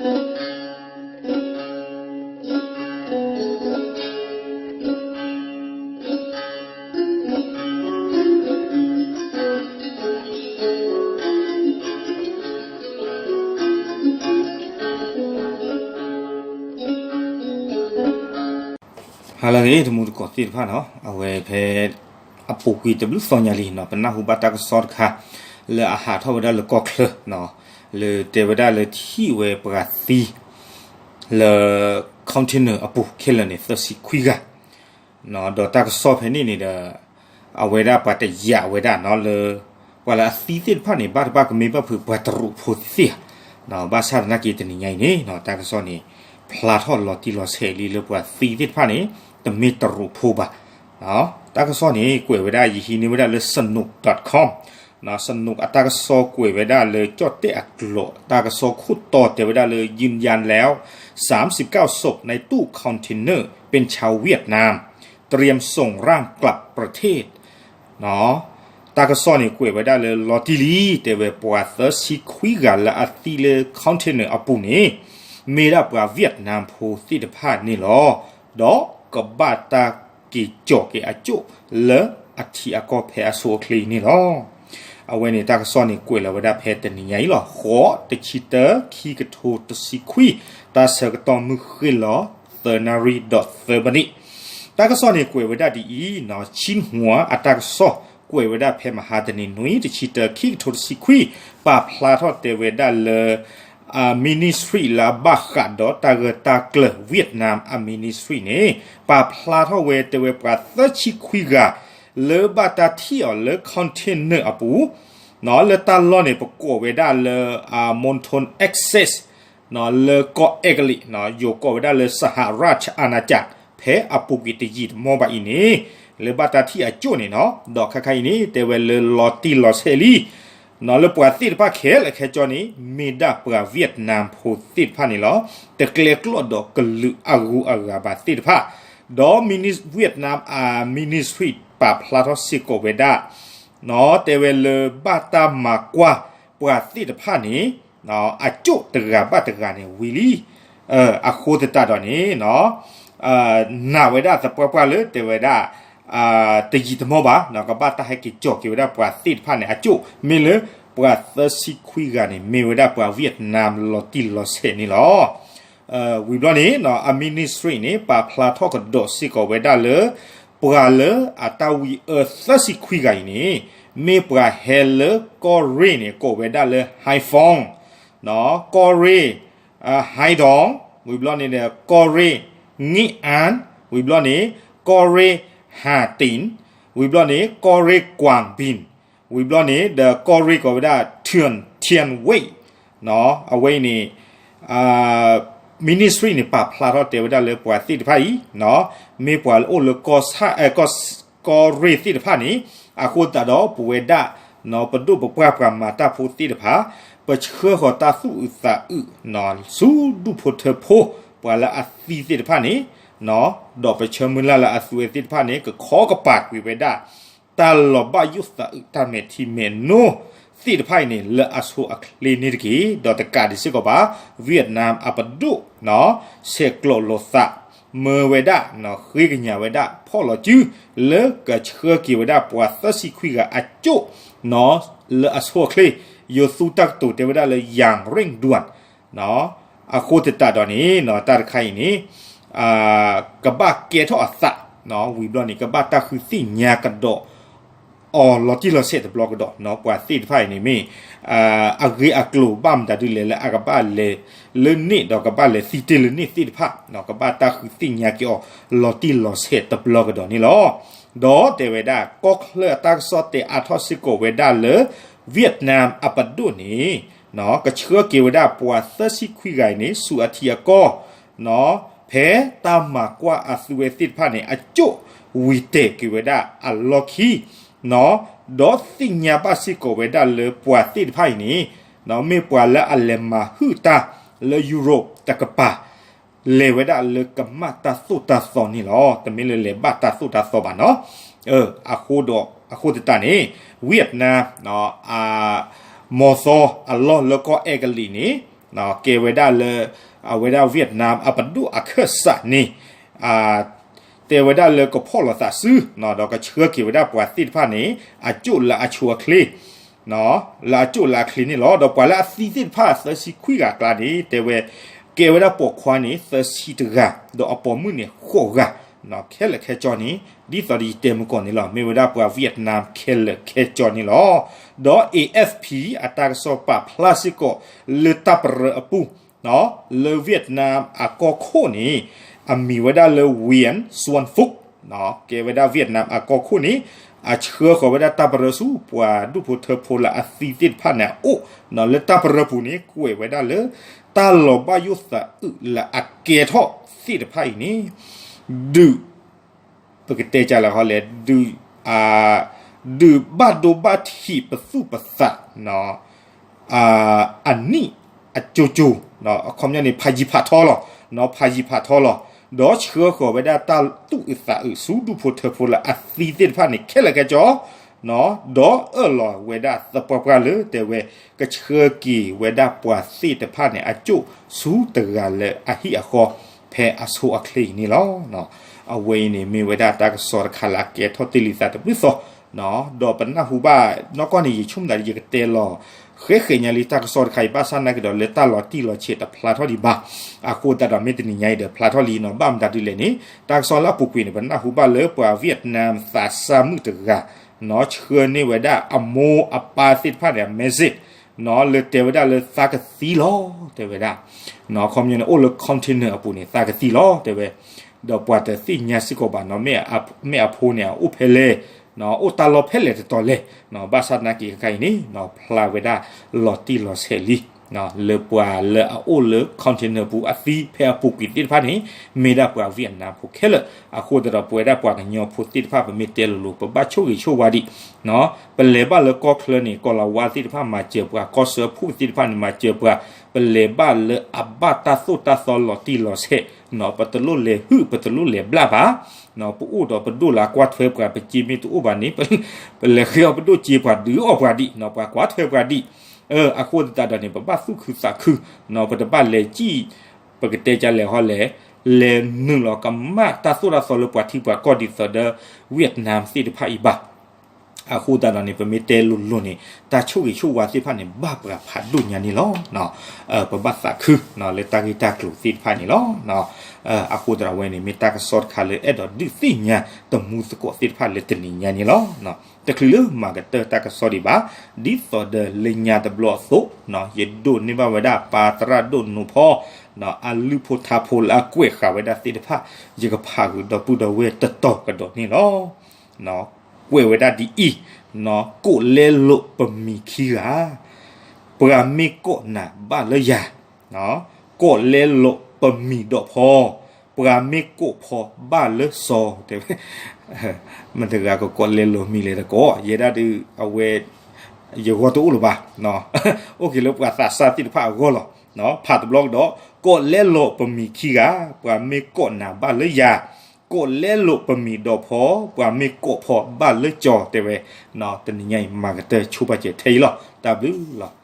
ဟါလၢအဂ့ၤ တံၤသကိးသ့ၣ်တဖၣ်နီၤ, အဝဲဖဲ အပူၤကွံာ်တဘျုးသီညါလံနီၤ, ပနၢ်ဟူဘၣ်တၢ်ကစီၣ်တခါ လၢအဟးထီၣ်ဝဲဒၣ်လၢကီၢ်ချၢနီၤ, လၢတဲဝဲဒၣ်လၢထံၣ်ဝဲပှၤသံ လၢ container အပူၤခဲလၢာ်န့ၣ် သၢဆံခွံဂၤ ဒီးတၢ်ကစီၣ်ဖဲန့ၣ်န့ၣ်ဒီး အဝဲဒၣ်ပှၤတယာ်ဝဲဒၣ်နီၤလၢ ပှၤလၢအသံသ့ၣ်တဖၣ်န့ၣ် ဘၣ်တဘၣ်ကမ့ၢ်ဘၣ်ဖုးပှၤတရူးဖိသ့ၣ်ဧါ, ဘၣ်ဆၣ်သနာ်က့တနံၤညါအံၤန့ၣ် တၢ်ကစီၣ်န့ၣ် ဖျါထီၣ်လီၤတံၢ်လီၤဆဲးလံလၢပှၤသံသ့ၣ်တဖၣ်န့ၣ် တမ့ၢ်တရူးဖိဘၣ်. တၢ်ကစီၣ်န့ၣ် ကွဲးဝဲဒၣ် ယဟံးန့ၢ်ဝဲဒၣ်လၢ စနူး dot com, စနူး အတၢ်ကစီၣ်ကွဲးဝဲဒၣ်လၢ ကၠီၣ်တဲၣ်အကျိာ် တၢ်ကစီၣ်ခိၣ်တီတဲဝဲဒၣ်လၢ ยืนยันแล้ว สามสิบเก้าศพในตู้คอนเทนเนอร์ เป็นชาวเวียดนาม เตรียมส่งร่างกลับประเทศ တၢ်ကစီၣ်န့ၣ်ကွဲးဝဲဒၣ်လၢလီၤတံၢ်လံ တဲဝဲပှၤသၢဆံခွံဂၤလၢအသံလၢ container အပူၤန့ၣ် မ့ၢ်ဒၣ်ပှၤ Vietnam ဖိသ့ၣ်တဖၣ်န့ၣ်လီၤ. ဒီးကဘၣ်တၢ်က့ၤကၠီၣ်က့ၤအကၠိၣ်လၢအထံအကီၢ်ဖဲအဆိအချ့န့ၣ်လီၤ. အဝဲန့ၣ်တၢ်ကစီၣ်န့ၣ်ကွဲးလီၤဝဲဒၣ်ဖဲတနံၤညါအံၤလီၤ. ဃိး တဆံတၢ ခံကထိတဆံခွံ, တၢ်ဆၢကတီၢ်မုၢ်ဃ့ၢ်လီၤ သၢနၣ်ရံၣ်ဒီးသၢမံးနံး. တၢ်ကစီၣ်န့ၣ်ကွဲးဝဲဒၣ်ဒ်အံၤနီၤ, ခၠံၣ်ဟွါအတၢ်ကစီၣ်ကွဲးဝဲဒၣ်ဖဲမဟါတနံၤ နွံ တဆံတၢ ခံကထိတဆံခွံ ပာ်ဖျါထီၣ်တဲဝဲဒၣ်လၢ အ ministry လၢအဘၣ်ဃးဒီးတၢ်ဂၢၢ်တၢ်ကျၢၤ Vietnam အ ministry န့ၣ် ပာ်ဖျါထီၣ်ဝဲတဲဝဲပှၤသၢဆံခွံဂၤ လၢဘၣ်တၢ်ထံၣ်အီၤလၢ container အပူၤ လၢတၢ်လီၢ်န့ၣ် ပကိးဝဲဒၣ်လၢ အ Mon Thon Access လၢကီၢ်အဲကလံး ယိၤကိးဝဲဒၣ်လၢ สหราชอาณาจักร ဖဲအပူၤကွံာ်တယံာ်တမီၢ်ဘၣ်အံၤန့ၣ် လၢဘၣ်တၢ်ထံၣ်အကၠိၣ်န့ၣ်နီၤ, ဒီးခါခါအံၤန့ၣ် တဲဝဲလၢလီၤတံၢ်လီၤဆဲးလံ လၢပှၤသ့ၣ်တဖၣ်ခဲလၢာ်ခဲဆ့န့ၣ် မ့ၢ်ဒၣ်ပှၤ Vietnam ဖိသ့ၣ်တဖၣ်န့ၣ်လီၤ. တကျဲကျီၣ်ဒီးကလုာ်အဂုၤအဂၤဘၣ်သ့ၣ်တဖၣ်, ဒီး Vietnam အ ministry ပာ်ဖျါထီၣ်စ့ၢ်ကီးဝဲဒၣ် တဲဝဲလၢဘၣ်တၢ်မၤကွၢ်ပှၤသ့ၣ်တဖၣ်န့ၣ် အကၠိၣ်တဂၤဘၣ်တဂၤန့ၣ်ဝံၤလံ. အဃိသတးဒီးန့ၣ် နာ်ဝဲဒၣ်သပှၢ်ပှၢ်လၢတဲဝဲဒၣ် တယံာ်တမီၢ်ဘၣ် ကဘၣ်တၢ်ဟဲက့ၤကၠီၣ်က့ၤဝဲဒၣ်ပှၤသ့ၣ်တဖၣ်န့ၣ် အကၠိၣ်မ့ၢ်လၢပှၤသၢဆံခွံဂၤန့ၣ် မ့ၢ်ဝဲဒၣ်ပှၤ Vietnam လီၤတံၢ်လီၤဆဲးန့ၣ်လီၤ. ဝံၤဘျီန့ၣ် အ ministry န့ၣ် ပာ်ဖျါထီၣ်ကဒီးစ့ၢ်ကီးဝဲဒၣ်လၢ ပှၤလၢအတၢ်ဝံအၢသၢဆံခွံဂၤအံၤန့ၣ် မ့ၢ်ပှၤဟဲလၢကီၢ်ရ့ၣ်န့ၣ် ကိးဝဲဒၣ်လၢ Haiphong ကီၢ်ရ့ၣ် Hai Dong ဝံၤဘျီန့ၣ်ဒီး ကီၢ်ရ့ၣ် Nghệ An ဝံၤဘျီန့ၣ် ကီၢ်ရ့ၣ် Hà Tĩnh ဝံၤဘျီန့ၣ် ကီၢ်ရ့ၣ် Quảng Bình ဝံၤဘျီန့ၣ်ဒီး ကီၢ်ရ့ၣ်ကိးဝဲဒၣ် Thừa Thiên Huế အဝဲအံၤန့ၣ် ministry န့ၣ် ပာ်ဖျါထီၣ်တဲဝဲဒၣ်လၢပှၤသ့ၣ်တဖၣ်အံၤ မ့ၢ်ပှၤလၢအိၣ်လၢ ကီၢ်ရ့ၣ်သ့ၣ်တဖၣ်န့ၣ် အဃိသတးဒီးပဝဲဒၣ် ပဒိၣ်ပပှၢ်ပှၤမၤတၢ်ဖိသ့ၣ်တဖၣ် ပဆှၢဃီၤတၢ်သူၣ်အုးသးအုး ဆူဒူၣ်ဖိထၢဖိ ပှၤလၢအသံသ့ၣ်တဖၣ်န့ၣ် ဒီးပဆၢမုၢ်လၢ်လၢအသုဝဲသ့ၣ်တဖၣ်န့ၣ် ကခီကပၤကွံာ်ဝဲဒၣ် တၢ်လီၤဘၣ်ယိၣ်သးအုးတၢ်မဲာ်ထံမဲာ်နိသ့ၣ်တဖၣ်အံၤန့ၣ် လၢအဆိအချ့န့ၣ်တက့ၢ်. ဒီးတကးဒံးစ့ၢ်ကီးဘၣ် Vietnam အပဒိၣ် ဆဲးကျိးလိာ်သး မၢဝဲဒၣ် ဃ့ကညးဝဲဒၣ် ဖီၣ်လီၤစု လၢကဆှၢက့ၤဝဲဒၣ်ပှၤသၢဆံခွံဂၤအကၠိၣ် လၢအဆိအချ့ ယိၤသူတၢ်ကတိၤတဲဝဲဒၣ်လၢ อย่างเร่งด่วน အဃိသတးဒီးန့ၣ် တၢ်တခါအံၤန့ၣ် ကဘၣ်ကဲထီၣ်အသး ဝံၤဘျီန့ၣ် ကဘၣ်တၢ်ဃုသ့ၣ်ညါကဒီး အီၤလီၤတံၢ်လီၤဆဲးတဘျီကဒီး ပှၤသ့ၣ်တဖၣ်အံၤန့ၣ်မ့ၢ် အဂ့ၢ်အကျိၤဘၣ်မတၤဒုလဲၣ်လၢအကဘၣ်လဲၤလၢန့ၣ် ဒီးကဘၣ်လဲၤသံတ့ၢ်လၢန့ၣ်သ့ၣ်တဖၣ် ကဘၣ်တၢ်ဃုသ့ၣ်ညါက့ၤအီၤလီၤတံၢ်လီၤဆဲးတဘျီကဒီးန့ၣ်လီၤ. ဒီးတဲဝဲဒၣ် ကီၢ်ချၢအတၢ်ကစီၣ်တဲအါထီၣ်စ့ၢ်ကီးဝဲဒၣ်လၢ Vietnam အပဒိၣ်န့ၣ် ကဆှၢက့ၤဝဲဒၣ်ပှၤသၢဆံခွံဂၤအံၤန့ၣ် ဆူအထံအကီၢ် ဖဲတၢ်မၤကွၢ်အသုဝဲသ့ၣ်တဖၣ်န့ၣ် အကၠိၣ်ဝံၤတဲာ်က့ၤဝဲဒၣ်အလီၢ်ခံ ဒီးသ့ၣ်ညါဘၣ်စ့ၢ်ကီးဝဲဒၣ်လၢပှၤသ့ၣ်တဖၣ်အံၤန့ၣ် မ့ၢ်ပှၤလၢအလဲၤမၤဟုၣ်တၢ်လၢ Europe တကပၤ လဲၤဝဲဒၣ်လၢကမၣ်တၢ်သိၣ်တၢ်သီန့ၣ်လီၤ. တမ့ၢ်လၢလဲၤဘၣ်တၢ်သိၣ်တၢ်သီဘၣ်နီၤ. အဃိဒီး အဃိသတးန့ၣ် Vietnam အ မီၤသီအလီၢ်လၢကီၢ်အဲကလံးန့ၣ် ကဲဝဲဒၣ်လၢ အဝဲဒၣ် Vietnam အပဒိၣ်အခၢၣ်စးန့ၣ် တဲဝဲဒၣ်လၢကဖီၣ်လိာ်သးစု ဒီးကဆှၢက့ၤဝဲဒၣ်ပှၤသ့ၣ်တဖၣ်န့ၣ် အကၠိၣ်လၢအဆိအချ့ လၢအကၠိၣ်လၢအချ့န့ၣ်လီၤ. ဒီးပှၤလၢအသံသ့ၣ်တဖၣ်သၢဆံခွံဂၤအကျါန့ၣ် တဲဝဲ ကဲဝဲဒၣ်ပိာ်ခွါန့ၣ် သၢဆံတဂၤ ဒီးအပိာ်မုၣ်န့ၣ်ဃိးဂၤ ခဲလၢာ်ခဲဆ့န့ၣ် ဒ်သိးဒီးယတဲမုၢ်ကီၢ်န့ၣ်လီၤ. မ့ၢ်ဝဲဒၣ်ပှၤ Vietnam ခဲလၢာ်ခဲဆ့န့ၣ်လီၤ. ဒီး A F P အတၢ်ကစီၣ်ပာ်ဖျါစ့ၢ်ကီး လၢတၢ်ပရၢအပူၤ လၢ Vietnam အကီၢ်ခိၣ်န့ၣ် အမံၤဝဲဒၣ်လၢ Nguyen Xuan Phuc ကဲဝဲဒၣ် Vietnam အကီၢ်ခိၣ်န့ၣ် အဆှၢဃီၤဝဲဒၣ်တၢ်ပရၢဆူပှၤဒူၣ်ဖိထၢဖိလၢအသံသ့ၣ်တဖၣ်န့ၣ်အအိၣ် လၢတၢ်ပရၢပူၤန့ၣ် ကွဲးဝဲဒၣ်လၢ တၢ်လီၤဘၣ်ယိၣ်သးအုးလၢအကဲထီၣ်သ့ၣ်တဖၣ်အံၤန့ၣ် ဒုး ပကတဲကလဲၣ်ဟီလဲၣ် ဒုး ဒုးဘၣ်ဒိဘၣ်ထံးပသူၣ်ပသး အနံၣ်အကၠိကၠိ အခီပညီန့ၣ် ဖးယံၤဖးထီလီၤ ဖးယံၤဖးထီလီၤ. ဒီးဆှၢဃီၤဝဲဒၣ်တၢ်သူၣ်အုးသးအုးဆူဒူၣ်ဖိထၢဖိလၢအသံသ့ၣ်တဖၣ်န့ၣ် ခဲလၢာ်ခဲဆ့ ဒီးအၢၣ်လီၤဝဲဒၣ်သပှၢ်ပှၢ်လၢတဲဝဲ ကဆှၢက့ၤဝဲဒၣ်ပှၤသ့ၣ်တဖၣ်န့ၣ် အကၠိၣ်ဆူတဂၤလၢအဟံၣ်အဃီ ဖဲအဆိအချ့အံၤန့ၣ်လီၤ. အဝဲအံၤန့ၣ် မ့ၢ်ဝဲဒၣ်တၢ်ကစီၣ်တခါလၢအကဲထီၣ်တ့ၢ်လံသးတဘျုးသီ ဒီးပနၢ်ဟူဘၣ်နီၢ်ကီၢ်န့ၣ် ယဆိကမိၣ်သးဒီး ယကတဲလီၤ ဃဲဃဲညါလံတၢ်ကစီၣ်တခါအံၤ ဘၣ်ဆၣ်နာ်က့ဒီးလၢတၢ်လီၤတံၢ်လီၤဆဲးတဖျါထီၣ်ဒံးဘၣ်. အဃိသတးဒီးမ့ၢ်တနံၤညါအံၤဒီးဖျါထီၣ်လံနီၤ ဘၣ်မတၤဒ်လဲၣ်န့ၣ် တၢ်ကစီၣ်လၢအပူၤကွံာ်န့ၣ် ပနၢ်ဟူဘၣ်လၢပှၤ Vietnam သးစၢ်မုၣ်တဂၤ ဆှၢန့ၢ်ဝဲဒၣ်အမိၢ်အပၢ်သ့ၣ်တဖၣ်န့ၣ် အ message လၢတဲဝဲဒၣ်လၢသးကသံလီၤ တဲဝဲဒၣ် အခီပညီန့ၣ် အိၣ်လၢ container အပူၤန့ၣ် သးကသံလီၤ တဲဝဲ ဒီးပှၤတသ့ၣ်ညါစ့ၢ်ကီးဘၣ်နီၤ မ့ၢ်အဖိန့ၣ် အအိၣ်ဖဲလဲၣ် အိၣ်တၢ်လီၢ်ဖဲလဲၣ်တတီၤလဲၣ် ဘၣ်ဆၣ်သနာ်က့ခဲခါအံၤန့ၣ် ဖျါဝဲဒၣ်လီၤတံၢ်လီၤဆဲးလံ လၢပှၤလၢအအိၣ်လၢ container ပူၤအသံဖဲအပူၤကွံာ်သ့ၣ်တဖၣ်န့ၣ် မ့ၢ်ဒၣ်ပှၤ Vietnam ဖိခဲလၢာ် အဃိသတးဒီးပဝဲဒၣ်ပှၤကညီဖိသ့ၣ်တဖၣ် ပမ့ၢ်တဲလိၤလိၤ ပဘၣ်ဆိၣ်ဂ့ၤဆိၣ်ဝါဒံး ပလဲၤဘၣ်လၢကီၢ်ချၢန့ၣ် ကီၤလၤဝါသ့ၣ်တဖၣ်မၤစၢၤပှၤ ကီၢ်စၢဖှိၣ်သ့ၣ်တဖၣ်န့ၣ် မၤစၢၤပှၤ ပလဲၤဘၣ်လၢအဘၣ်တၢ်သိၣ်တၢ်သီလီၤတံၢ်လီၤဆဲး ပတလိၣ်လဲၤဟုၣ် ပတလိၣ်လဲၤဘျၣ်ဘၣ် ပအိၣ်ဒီးပဒိၣ်လၢအကွၢ်ထွဲပှၤ ပစ့မ့ၢ်တအိၣ်ဘၣ်န့ၣ် ပလဲၤဃ့အီၤပဒိၣ်စ့ပှၤ ဒုးအီၣ်ပှၤဒံး ပှၤကွၢ်ထွဲပှၤဒံး အဃိသတးဒီးန့ၣ် ပဘၣ်သူၣ်ခုသးခု ပတဘၣ်လဲၤစံၣ် ပကတဲကလဲၣ်ဟီလဲၣ် လဲၤနုာ်လီၤကမၣ်တၢ်သိၣ်တၢ်သီလၢပှၤထံပှၤကီၢ်ဒ်သိးဒီး Vietnam သ့ၣ်တဖၣ်အံၤဘၣ် အဃိသတးဒီးန့ၣ် ပမ့ၢ်တဲလိၤလိၤန့ၣ် တၢ်ဆိၣ်ဂ့ၤဆိၣ်ဝါသ့ၣ်တဖၣ်န့ၣ် ဘၣ်ပှၤဖးဒိၣ်ညါန့ၣ်လီၤ. ပဘၣ်သးခုလၢတၢ်ဂ့ၢ်တၢ်ကျိၤသ့ၣ်တဖၣ်န့ၣ်လီၤ. အဃိသတးဒီးဝဲန့ၣ် မ့ၢ်တၢ်ကစီၣ်တခါလၢအဲၣ်ဒိးဒုးသ့ၣ်ညါတမူသကိးသ့ၣ်တဖၣ်လၢတနံၤညါန့ၣ်လီၤ. တချုးလၢမၤကတၢၢ်တၢ်ကစီၣ်ဒံးဘၣ် ဒ်သိးဒီးလၢညါတဘျီအသိး ယဒိးန့ၢ်ဘၣ်ဝဲဒၣ်ပၢ်သရၣ်ဒိၣ်နိဖိ အလုၢ်ဖိထါဖိလၢအကွဲးဃာ်ဝဲဒၣ်သ့ၣ်တဖၣ် ယကဖးဃုာ်ဒီပုၢ်ဒီဝဲၢ်တတီၤကဒီးန့ၣ်လီၤ. ကွဲးဝဲဒၣ်ဒ်အံၤ, ကိးလဲလိာ်ပမံၤခံဂၤ, ပှၤမ့ၢ်ကိးနၤဘၣ်လၢယၤ, ကိးလဲလိာ်ပမံၤဒီးဖီ, ပှၤမ့ၢ်ကိးဖီဘၣ်လၢစီၤ, တဲဝဲ, မတၤတဂၤကကိးလဲလိာ်မံၤလဲၣ်တကိး, ယဲဒၣ်ဒုး အဝဲ ယဂီၢ်တအိၣ်လၢၤဘၣ်, အိၣ်က့ၤလၢပှၤသးစၢ်သ့ၣ်တဖၣ်အဂီၢ်လီၤ. ဖးတဘျီကဒီး, ကိးလဲလိာ်ပမံၤခံဂၤ, ပှၤမ့ၢ်ကိးနၤဘၣ်လၢယၤ, ကိးလဲလိာ်ပမံၤဒီးဖီ, ပှၤမ့ၢ်ကိးဖီဘၣ်လၢစီၤ, တဲဝဲ, တနံၤညါအံၤ မၤကတၢၢ်ဆိပာ်စၢၤထဲအံၤလီၤ. တၢ်ဘျုးလီၤ.